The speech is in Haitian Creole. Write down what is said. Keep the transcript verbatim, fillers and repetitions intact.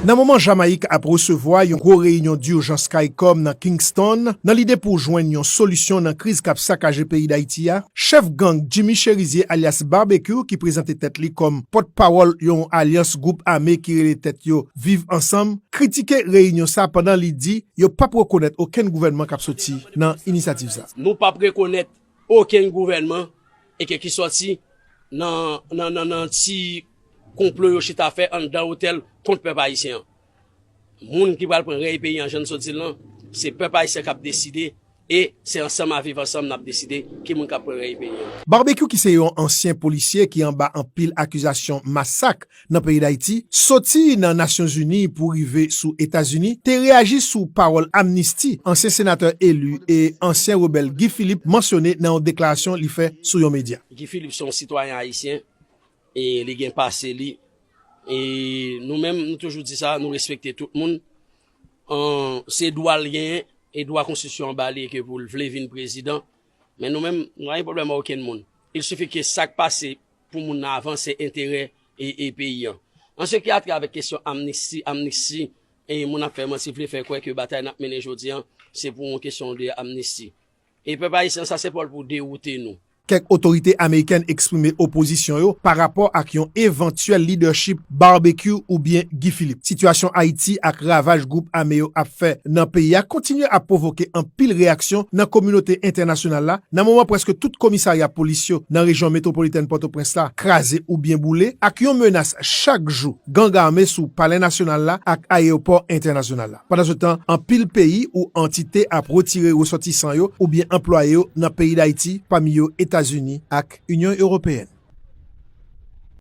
Nan moman Jamayik ap resevwa yon gwo reyinyon dijans CARICOM nan Kingston, nan lide pou jwenn yon solisyon nan kriz k ap sakaje peyi Dayiti a, chèf gang Jimmy Chérizier alyas Barbecue, ki prezante tèt li kòm pòtpawòl yon alyans gwoup ame ki rele tèt yo Viv Ansanm, kritike reyinyon sa pandan li di yo p ap rekonèt okenn gouvènman k ap soti nan inisyativ sa. Nou p ap rekonèt okenn gouvènman e ke ki sòti nan, nan, nan, nan ti konplo yo chita fè anndan otèl kont pèp ayisyen an. Moun ki pral pran rèy peyi an, jan n sot di l lan, se pèp ayisyen k ap deside e se ansanm a Viv Ansanm n ap deside ki moun k ap pran rèy peyi an. Barbecue, ki se yon ansyen polisye ki anba anpil akizasyon masak nan peyi Dayiti, soti nan Nasyonzini pou rive sou Etazini, te reyaji sou pawòl amnisti ansyen senatè eli e ansyen rebèl Guy Philippe mansyone nan yon deklarasyon li fè sou yon medya. Guy Philippe se yon sitwayen ayisyen e li gen pase li. E nou menm, nou toujou di sa, nou respekte tout moun. An, se dwa l genyen, e dwa konstitisyon an ba li ke pou l vle vin prezidan. Men nou menm, nou pa gen pwoblèm ak okenn moun. Il sifi ke sa k pase pou moun nan avan, se enterè e, e peyi an. An se ki atè avèk kesyon amnisti, amnisti, e moun ap fè manti, vle fè kwè ke batay n ap mennen jodi an, se pou yon kesyon de amnisti. E pèp ayisyen, sa se pa l pou dewoute nou. Kèk otorite amerikèn eksprime opozisyon yo pa rapò ak yon evantyèl lidèchip Barbecue oubyen Guy Philippe. Sitiyasyon Ayiti ak ravaj gwoup ame yo ap fè nan peyi a kontinye ap pwovoke anpil reyaksyon nan kominote entènasyonal la, nan moman prèske tout komisarya polis yo nan rejyon metwopolitèn Pòtoprens la kraze oubyen boule, ak yon menas chak jou gang ame sou Palè Nasyonal la ak ayewopò entènasyonal la. Pandansetan, anpil peyi ou antite ap retire resòtisan yo oubyen anplwaye yo nan peyi Dayiti, pami yo Etazini ak Inyon Ewopeyèn.